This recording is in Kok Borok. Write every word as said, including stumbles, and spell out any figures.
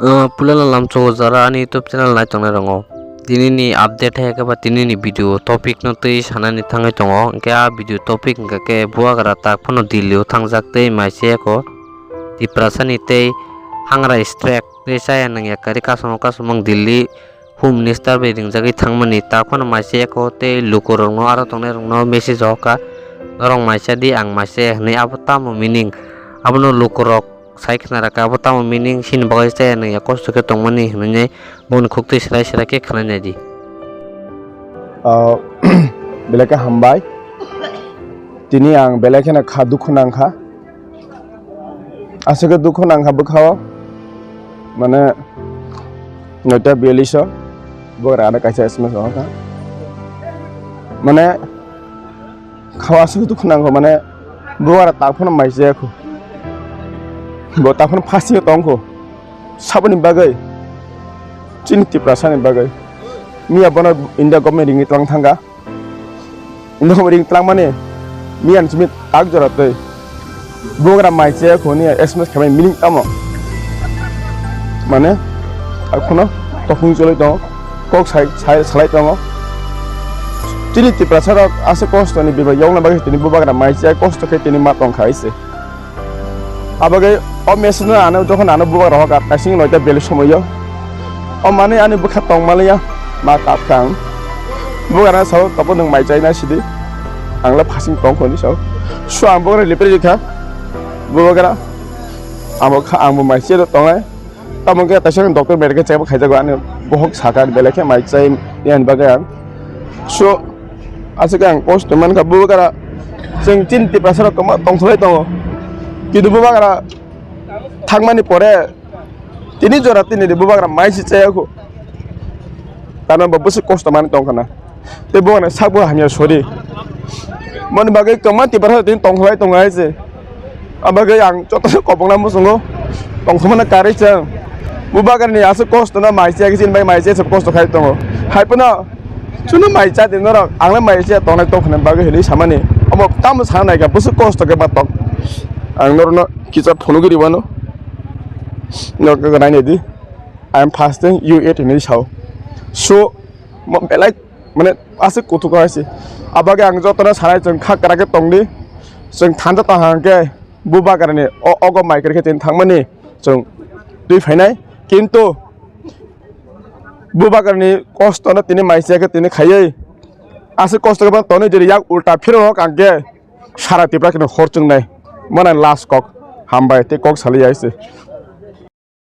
Ah, puila lamchungo jara ani YouTube channel nai tongnai rongo. Tini ni update hai khe ba tini ni video topic no twi sanani thangwi tongo. Hwnkhe a video topic hwnkha khe bubagra tak phano Delhi o thangjak tei mai se eko Tiprasa ni tei hangra strike tei chaya nang ya kari kasamo kasamo Delhi Home Minister bai ringjagwi thangmani tak phano mai se eko tei lukurokno aro tongnairokno message o hokha, "Norok mai cha di, ang mai cha," hwnwi. Abo tamo meaning? Abono lukurok sai khna rwkha, abo tamo meaning? Chini bagwi chaya nang ya kosto khe tongmani hwnwi boni khuktwi swrai swrai khe khwlai nai di. Ah, belai khe hambai. Tini ang belai kheno kha dukhu nang kha. Aswk khe dukhu nang kha bwkha o, mane, noita biyallish o bubagra ano kaisa S M S rohor kha. Mane, kha o aswk dukhu nang kha, mane, bubagra tak phano mai chaya kho. Bo tak phano phasi o tong kho. Saboni bagwi, chini Tiprasa ni bagwi. Miya bono India government ringwi tlang thang kha. India government ring tlang mani, miya ni simi tak jora twi bubagra mai chaya kho hwnwi S M S khaimani meaning tamo? Mane, akhono topung choloi tongo, kok sai, sai, salai tongo. Chini Tiprasa rok aswk kosto ni bebak yokna bagwi tini bubagra mai chaya kosto khe tini ma tong kha hai se. Abagwi o message no ano jokhon ano bubagra hokha kaising noita bel somoyo. O manwi ani bwkha tong manliya, ma kap kha ang. Bubagra sao, "Tobo nwng mai chai na sidi? Ang le phasing tong kho," hinwi sao. So ang bubagra reply rikha. Bubagra, amo kha, ang bo mai se tongnai. Tamo khe kaisa doctor medical check up khaijago, ani bohok sakha, belai khe mai chai, yani bagwi ang. So, aswk ang kosto mankha, bubagra chwng chini Tiprasa rok kwma tongthok lai tongo. Kintu bubagra thangmani pore tini jora tini de bubagra mai se chaya kho. Tano bo bwswk kosto manwi tongkha na. Tei bubagra sakbo hamya sori. Moni bagwi kwma Tiprasa tini tongthok lai tongo hai se. Abagwi ang joto se kobongna muchungo tongthokmano karwi chwng. Bubagrani aswk kosto no mai chaya khe chini bai mai chaya se kosto khai tongo. Hai phano chwngno mai cha di norok, ang le mai chaya tongnai tong phano bagwi hinwi samani. Omo tamo sana nai kha bwswk kosto khe ma tong. Ang norokno kisa phunugwi rwmano. Norok nai nai di. I am fasting, you eat hinwi sao. So, mo belai mane aswk kuthuk hai se. Abagwi ang jotono sanai chwng kha kwrak khe tongdi. Chwng thanja tong hang khe bubagrani o, ogo mai kwrwi khe tini thangmani chwng twi phainai. Kintu bubagrani kosto no tini mai chaya khe tini khaiwi aswk kosto khe tonwi jeri yak ulta phirok ang khe sara Tripura kheno hor chwngnai. Mona last kok hambai tei kok sali hai se.